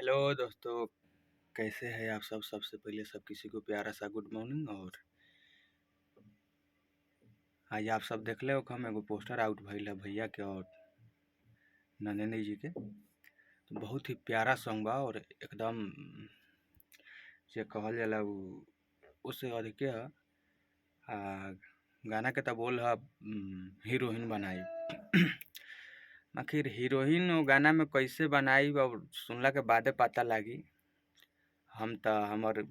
Hello दोस्तों, कैसे हैं आप सब। सबसे पहले सब किसी को प्यारा सा गुड मॉर्निंग। और आज आप सब देखले हो हम एगो पोस्टर आउट भइल है भैया के और नंदिनी जी के। तो बहुत ही प्यारा सॉन्ग बा और एकदम जे कहल जाला उ उससे अधिके है। आ गाना के त बोल है हीरोइन बनाई। आखिर हीरोइन वो गाना में कैसे बनाई और सुनला के बादे पता लागी। हम त हमर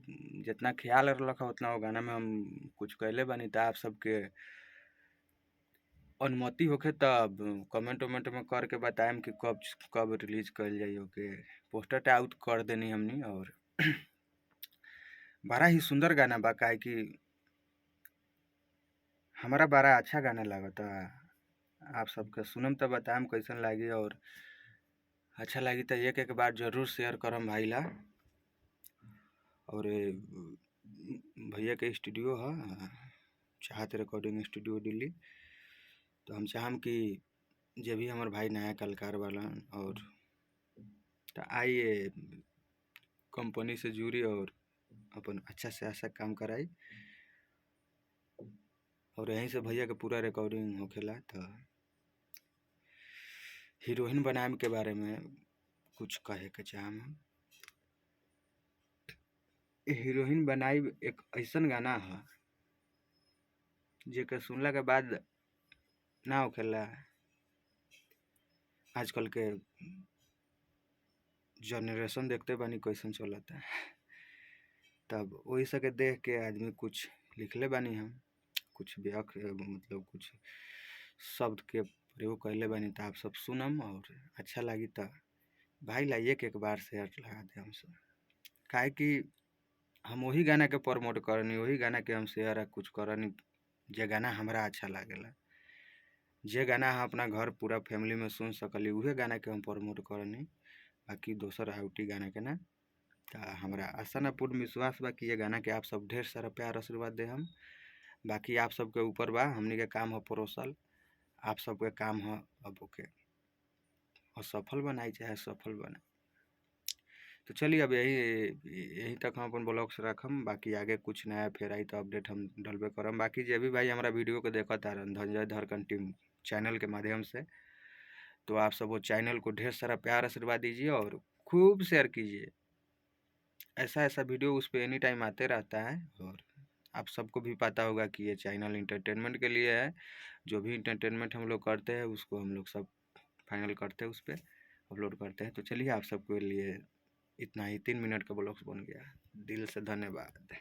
जितना ख्याल रहलक उतना वो गाना में हम कुछ कैले बानी। त आप सबके अनुमति होखे तब कमेंट उमेंट में करके बताएम कि कब कब रिलीज कइल जाई ओके। पोस्टर टा आउट कर देनी हमनी। और बड़ा ही सुंदर गाना बा, काहे कि हमारा बड़ा अच्छा गाना लागता। आप सबके सुनम त बताएम कैसन लागी। और अच्छा लागी त एक एक बार जरूर शेयर करम भाई ला। और भैया के स्टूडियो है चाहत रिकॉर्डिंग स्टूडियो दिल्ली। तो हम चाहम कि जे भी हमार भाई नया कलाकार वाला और तो आइए कंपनी से जुड़ी और अपन अच्छा से अच्छा काम कराई। और यहीं से भैया के पूरा रिकॉर्डिंग होखेला। तो हीरोइन बनाम के बारे में कुछ कहे के चाहम हम। हीरोइन बनाई एक ऐसन गाना है जेके सुनला के बाद ना होखेला। आजकल के जनरेशन देखते बानी कैसन चलता, तब वही सबके देख के आदमी कुछ लिखले बानी। हम कुछ व्यक्त मतलब कुछ शब्द के प्रयोग कैले बानी। तो आप सब सुनम और अच्छा लगी तो भाई ला एक एक बार शेयर लगा दे हम सब। काहे कि हम वही गाना के प्रमोट करनी, वही गाना के हम शेयर कुछ करनी जे गाना हमरा अच्छा लागेला, जे गाना हम अपना घर पूरा फैमिली में सुन सकली उहे गाना के हम प्रमोट करनी, बाकी दोसर आउटी गाना के ना। तो हमरा आशा ना पूर्ण विश्वास बा कि ये गाना के आप सब ढेर सारा प्यार आशीर्वाद दे हम। बाकी आप सबके ऊपर बा, हमनी के काम है परोसल, आप सबके काम है अब ओके और सफल बनाई चाहे सफल बनाई। तो चलिए अब यही यही तक हम अपन ब्लॉग्स रखम। बाकी आगे कुछ नया फेर आई तो अपडेट हम डलबे करम। बाकी जे भी भाई हमारा वीडियो को देखता रहन धनंजय धड़कन टीम चैनल के माध्यम से, तो आप सब वो चैनल को ढेर सारा प्यार आशीर्वाद दीजिए और खूब शेयर कीजिए। ऐसा ऐसा वीडियो उस पर एनी टाइम आते रहता है। और आप सबको भी पता होगा कि ये चैनल इंटरटेनमेंट के लिए है। जो भी इंटरटेनमेंट हम लोग करते हैं उसको हम लोग सब फाइनल करते हैं, उस पर अपलोड करते हैं। तो चलिए आप सबके लिए इतना ही 3 मिनट का ब्लॉग्स बन गया। दिल से धन्यवाद।